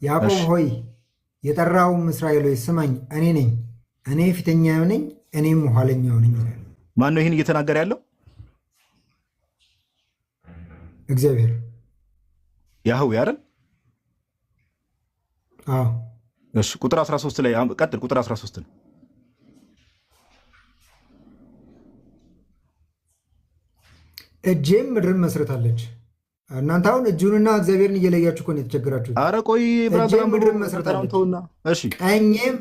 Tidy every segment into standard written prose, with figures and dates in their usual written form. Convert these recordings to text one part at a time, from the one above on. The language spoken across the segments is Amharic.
ያዕቆብ እሺ ሆይ የጠራውም እስራኤል ሆይ ስማኝ፣ እኔ ነኝ። እኔ ፊተኛው ነኝ፣ እኔም ኋለኛው ነኝ ይላል ማን ነው ይህን እየተናገረ ያለው? እግዚአብሔር። ያህዌ አይደል? አዎ። እሺ ቁጥር 13 ላይ ቀጥል። ቁጥር 13 ነው። እጄም ምድርን መስርታለች። እናንተ አሁን እጁንና እግዚአብሔርን እየለያችሁ እኮ ነው የተቸገራችሁት። አረ ቆይ brother እጄም አንብቦ ምድርን ፈተናውን መስርታለች፣ ተውና። እሺ ቀኜም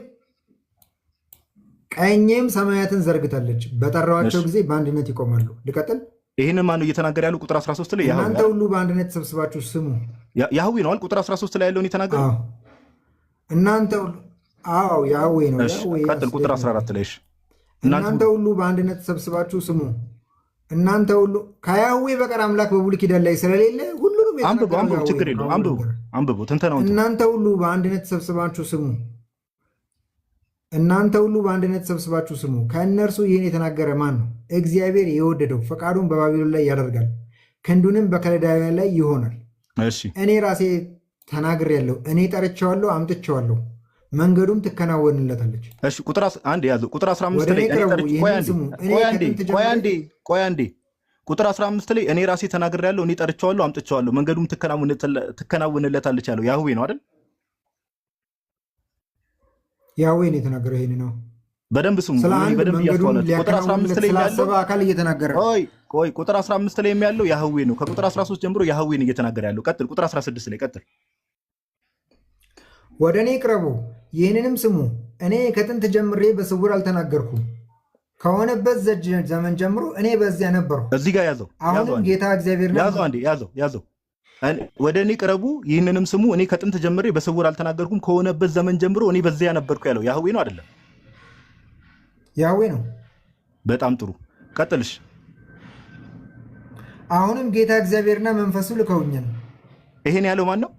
ቀኜም ሰማያትን ዘርግታለች። በጠራኋቸው እሺ ጊዜ በአንድነት ይቆማሉ። ልቀጥል። ይህንን ማን ነው እየተናገረ ያለው? ቁጥር 13 ላይ ያህዌ እናንተ አይደል? ሁሉ በአንድነት ተሰብስባችሁ ስሙ። ያህዌ ነው አይደል? ቁጥር 13 ላይ ያለውን የተናገረው። አዎ እናንተ ሁሉ፣ አዎ ያህዌ ነው። እሺ ያህዌ ቀጥል። ቁጥር አስደናቂ 14 ላይ እሺ እናንተ እናንተ ሁሉ ሁሉ በአንድነት ተሰብስባችሁ ስሙ። እናንተ ሁሉ ከያህዌ በቀር አምላክ በብሉይ ኪዳን ላይ ስለሌለ ሁሉንም አንብቡ፣ የተናገረው አንብቡ፣ ያህዌ ችግር ነው። የለውም። ከአሁኑ አንብቡ፣ ነገር አንብቡ፣ ትንተናውን ተው። እናንተ ሁሉ በአንድነት ተሰብስባችሁ ስሙ። እናንተ ሁሉ በአንድነት ተሰብስባችሁ ስሙ። ከእነርሱ ይህን የተናገረ ማን ነው? እግዚአብሔር የወደደው ፈቃዱን በባቢሎን ላይ ያደርጋል፣ ክንዱንም በከለዳውያን ላይ ይሆናል። እሺ እኔ ራሴ ተናግሬአለሁ፣ እኔ ጠርቼዋለሁ፣ አምጥቼዋለሁ፣ መንገዱም ትከናወንለታለች። እሺ ቁጥር አንድ ያዘው። ቁጥር 15 ወደ እኔ ላይ እኔ ቅረቡ፣ ጠርቼ ቆይ ይህንን አንዴ ስሙ። እኔ ቆይ አንዴ ከጥንት ቆይ ጀምሬ አንዴ ቆይ አንዴ ቁጥር 15 ላይ እኔ ራሴ ተናግሬያለሁ፣ እኔ ጠርቼዋለሁ፣ አምጥቼዋለሁ፣ መንገዱም ትከናወንለታለች ያለው ያህዌ ነው አይደል? ያህዌ ነው የተናገረው። ይህን ነው በደንብ ስሙ፣ ስለ እኔ አንድ በደንብ መንገዱን እያስተዋላችሁ። ቁጥር 15 ሊያከናውንለት ላይ ያለው ስላሰበ አካል እየተናገረ ነው። ቆይ ቆይ ቁጥር 15 ላይ ያለው ያህዌ ነው። ከቁጥር 13 ጀምሮ ያህዌን እየተናገረ ያለው። ቀጥል። ቁጥር 16 ላይ ቀጥል። ወደ እኔ ቅረቡ፣ ይህንንም ስሙ። እኔ ከጥንት ጀምሬ በስውር አልተናገርኩም፣ ከሆነበት ዘመን ጀምሮ እኔ በዚያ ነበርኩ። እዚህ ጋር ያዘው ያዘው አሁንም አንዴ ጌታ እግዚአብሔርና ያዘው አንዴ ያዘው ያዘው። ወደ እኔ ቅረቡ ይህንንም ስሙ፣ እኔ ከጥንት ጀምሬ በስውር አልተናገርኩም፣ ከሆነበት ዘመን ጀምሮ እኔ በዚያ ነበርኩ ያለው ያህዌ ነው አይደለም? ያህዌ ነው። በጣም ጥሩ ቀጥልሽ። አሁንም ጌታ እግዚአብሔርና መንፈሱ ልከውኛል። ይሄን ያለው ማን ነው?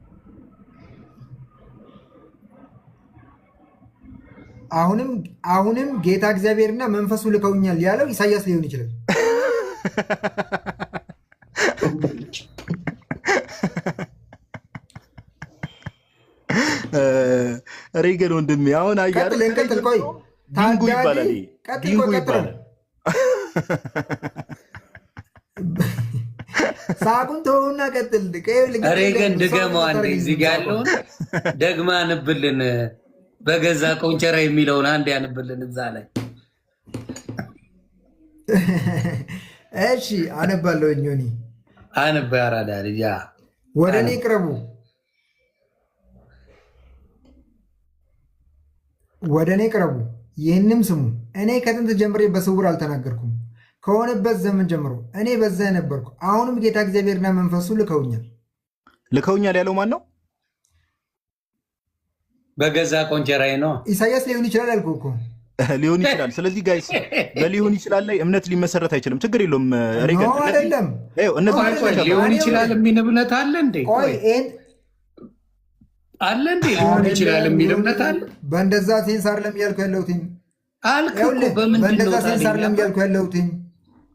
አሁንም ጌታ እግዚአብሔርና መንፈሱ ልከውኛል ያለው ኢሳያስ ሊሆን ይችላል። ሬገን ወንድሜ አሁን አየህ ቀጥል አይደል? ከላይ እንቀጥል። ቆይ ጀምሮ ቢንጎ ታዳጊ ይባላል። ይሄ ቀጥል፣ ቢንጎ ቆይ ቀጥል። ይባላል። ሳቁን ተወውና ቀጥል። ሬገን እሷ ድገመው አንዴ። እዚህ አታደርገኝም ጋ ሳቋን። ያለውን ደግማ አንብልን። በገዛ ቆንጨራ የሚለውን አንድ ያንብልን እዛ ላይ። እሺ አነባለሁ። ኞኒ አንብ ያራዳ ልጅ ወደ እኔ አንብ። ቅረቡ፣ ወደ እኔ ቅረቡ፣ ይህንም ስሙ። እኔ ከጥንት ጀምሬ በስውር አልተናገርኩም፣ ከሆነበት ዘመን ጀምሮ እኔ በዚያ ነበርኩ። አሁንም ጌታ እግዚአብሔርና መንፈሱ ልከውኛል። ልከውኛል ያለው ማን ነው? በገዛ ቆንጨራዬ ነው። ኢሳያስ ሊሆን ይችላል ያልኩህ እኮ። ሊሆን ይችላል። ስለዚህ guys በሊሆን ይችላል ላይ እምነት ሊመሰረት አይችልም። ችግር የለውም። No ሬገን እነዚህ አይደለም፣ ይኸው እነዚህ ቆይ ቆይ ጥቅሶች ሊሆን አሉ። እኔ ይችላል የሚል እምነት አለ እንዴ? ቆይ ቆይ ይሄን አለ እንዴ? ሊሆን ይችላል አይደለም የሚል እምነት አለ በእንደዛ sense አይደለም እያልኩ ያለሁትኝ። አልክ እኮ። ይኸውልህ በምንድን ነው በእንደዛ ታዲያ sense አይደለም የሚያውቀው? እያልኩ ያለሁትኝ።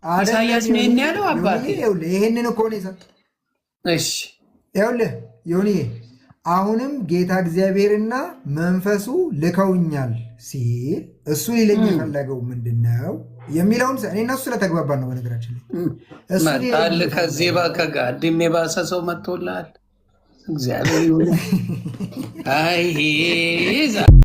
አይደለም ኢሳያስ ነው ይሄን ያለው አባቴ። ዮኒ፣ ይኸውልህ ይሄንን እኮ ነው እሺ ይኸውልህ ዮኒ፣ አሁንም ጌታ እግዚአብሔርና መንፈሱ ልከውኛል ሲል እሱ ሊለኝ የፈለገው ምንድን ነው የሚለውን እኔ እና እሱ ስለተግባባን ነው። በነገራችን ላይ እሱ ሊለኝ መጣል ከዚህ የፈለገው ከጋድም የባሰ ሰው መጥቶልሃል። እግዚአብሔር ይሁን። አይ